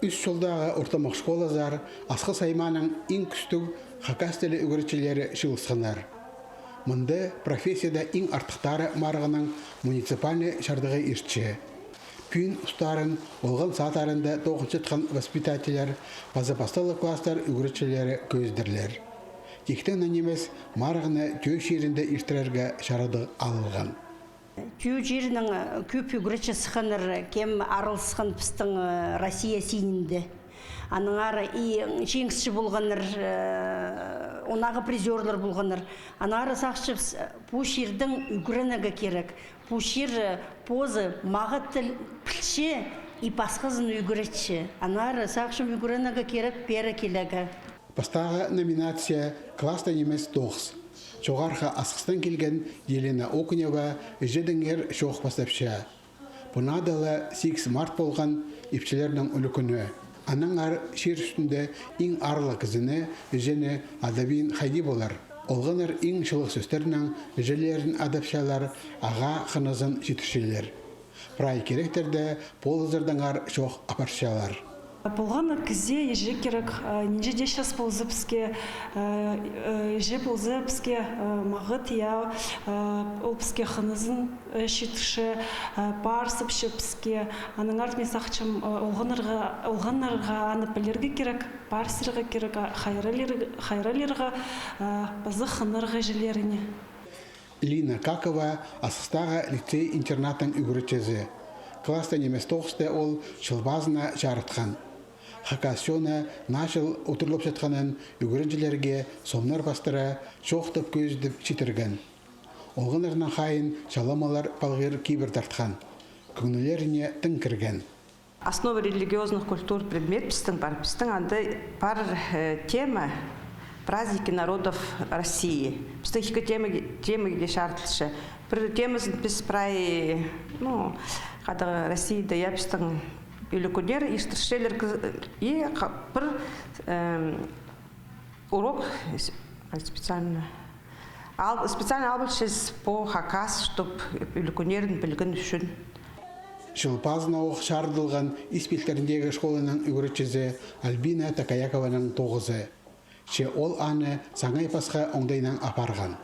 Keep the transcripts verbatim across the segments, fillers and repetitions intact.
Ӱс чолдағы ортымах школазар Асхыс аймааның иң кӱстіг хакас тілі ӱгретчілері чыылысханнар. Мында профессияда иң артыхтары марығның муниципальный чардығы иртче. Пӱӱн устарын олған садтарында тоғынчатхан воспитательлер паза пасталығ класстар ӱгретчілері кӧзідерлер. Тиктең наа нимес, марығны Тӧӧ чирінде иртірерге чарадығ алылған. Тӧӧ чирінең, э, кӧп ӱгретчі сыхханнар, кем араласхан пістің, э, Россия синінде. Аннаңар и чиңісчі полғаннар, э, ондағы призёрлар полғаннар. Аннаңар сағынчабыс, э, пу чирдең ӱгренерге кирек. Пу чир, э, позы мағат тіл пілче и пасхазын ӱгретче. Аннаңар сағынчам ӱгренерге кирек пеер килерге. Пастағы номинация класста нимес тоғыс. Чоғархы Асхыстаң килген Елена Окунева іҷедеңер чоох пастапча. Пу наада ла сигіс март полған ипчілернің ӱлӱкӱні. Аннаңар чир ӱстӱнде иң аарлығ кізіні, іҷені, адабин хайди полар. Олғаннар иң чылығ сӧстернең іҷелерін адапчалар, ағаа хынызын читірчелер. Прай киректерде полызардаңар чоох апарчалар. Полған кізее іҷе кирек, а, нинҷе дее час полза піске, а, а, іҷе полза піске, а, мағат, я, а, ол піске хынызын, а, читірче, а, пар сыпча піске. Аннаңар мин сағынчам, а, олғаннарға, олғаннарға аны пілерге кирек, пар сірерге кирек, а, хайраллир-, хайраллирға, а, паза хынарға іҷелеріне. Лина Какова — Асхыстағы лицей-интернаттың ӱгретчізі. Класста нимес тоғысты ол Чыл пазына чарытхан. Хакас чоны наа чыл удурлапчатханын ӱгренҷілерге сомнар пастыра, чоохтап кӧзідіп читірген. Олғаннарның хайиин чаламалар палғир кибір тартхан. Кӧңнілеріне тың кірген. Основы религиозных культур предмет пістің пар. Пістің анда пар, э, тема «Праздники народов России». Пістің ікі тема, темаға чарытылча. Пір темазын піс прай, ну, хайдағ, Россияда, я, пістің ӱлӱкӱннер иртірчелер, и ха-, пір, эм, урок с-, специально ал-, специально алыбысчабыс по хакас, чтоб ӱлӱкӱннерін пілген ӱчӱн. Чыл пазына ох чарыдылған Ис пилтіріндегі школаның ӱгретчізі Альбина Такаякованың тоғызы. Че ол аны саңай пасха оңдайнаң апарған.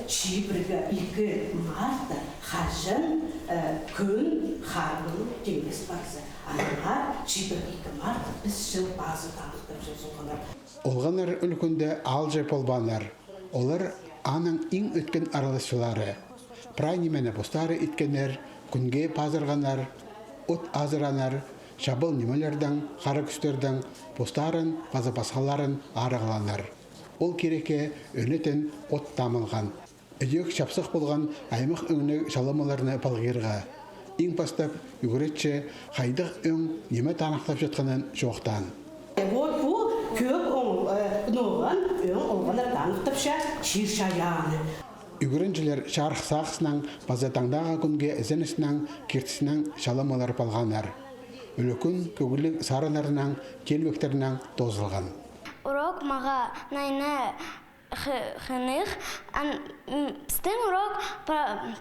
Чибіргі ікі мартта хаҷан, э, кӱн харбылып тимес парза. Аннаңар чибіргі ікі мартта піс Чыл пазы таныхтапчабыс олғаннар. Олғаннар ӱлӱкӱнде аалҷы полбааннар. Олар аның иң ӧткін араласчылары. Прай нимені постары иткеннер: кӱнге пазырғаннар, от азыраннар, чабал нимелердең, хара кӱстердең постарын паза пасхаларын арығлааннар. Ол кирекке ӧнетін от тамылған. Ідӧк чапсых полған аймах ӧңніг чаламаларны палғирға. Иң пастап ӱгретчі хайдағ ӧң ниме таныхтапчатханын чоохтаан. Вот пу кӧӧк ӧң, э, ноған ӧң олғаннар таныхтапча чир-чайаанны. Ӱгренҷілер чарых сағыснаң паза таңдағы кӱнге ізеністің киртізінең чаламалар палғааннар. Ӱлӱкӱн кӧгліг сарыннарнаң, теелбектернең тоозылған. Урок мағаа найна хы-, хынығ, ан-, м, пістің урок пра-,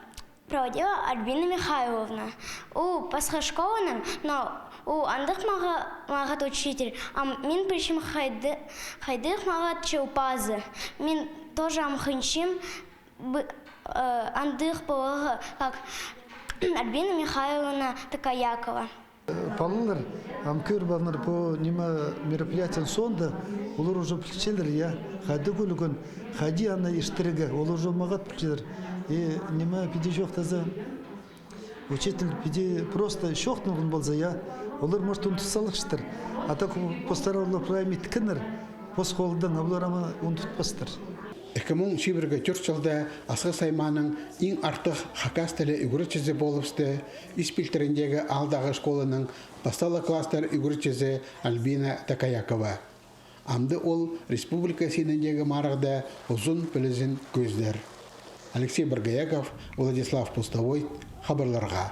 проводила Альбина Михайловна. У пасха школаның, но у андағ мағаа, мағат учитель, ам мин пілчем хайды-, хайдағ мағат Чыл пазы. Мин тоже ам хынчам б-, э, андағ поларға, как Альбина Михайловна Такаякова. Палалар ам кӧр парнар пу ниме мероприятиенің соонда, олар уже пілчелер, я, хайдағ ӱлӱкӱн, хайди аны иртірерге, олар уже мағат пілчелер. И ниме піди чоохтаза, учитель піди просто чоохтанған полза, я, олар, может, ундут саларҷыхтар. А так постары олар прай иткеннер, пос холдаң, а олар ам ундутпастар. Ікі муң чибіргі тӧрт чылда Асхыс аймааның иң артых хакас тілі ӱгретчізі полыбысты Ис пилтіріндегі аалдағы школаның пасталығ класстар ӱгретчізі Альбина Такаякова. Амды ол республика синіндегі марығда узун пілізін кӧзідер. Алексей Боргояков, Владислав Пустовой, хабарларға.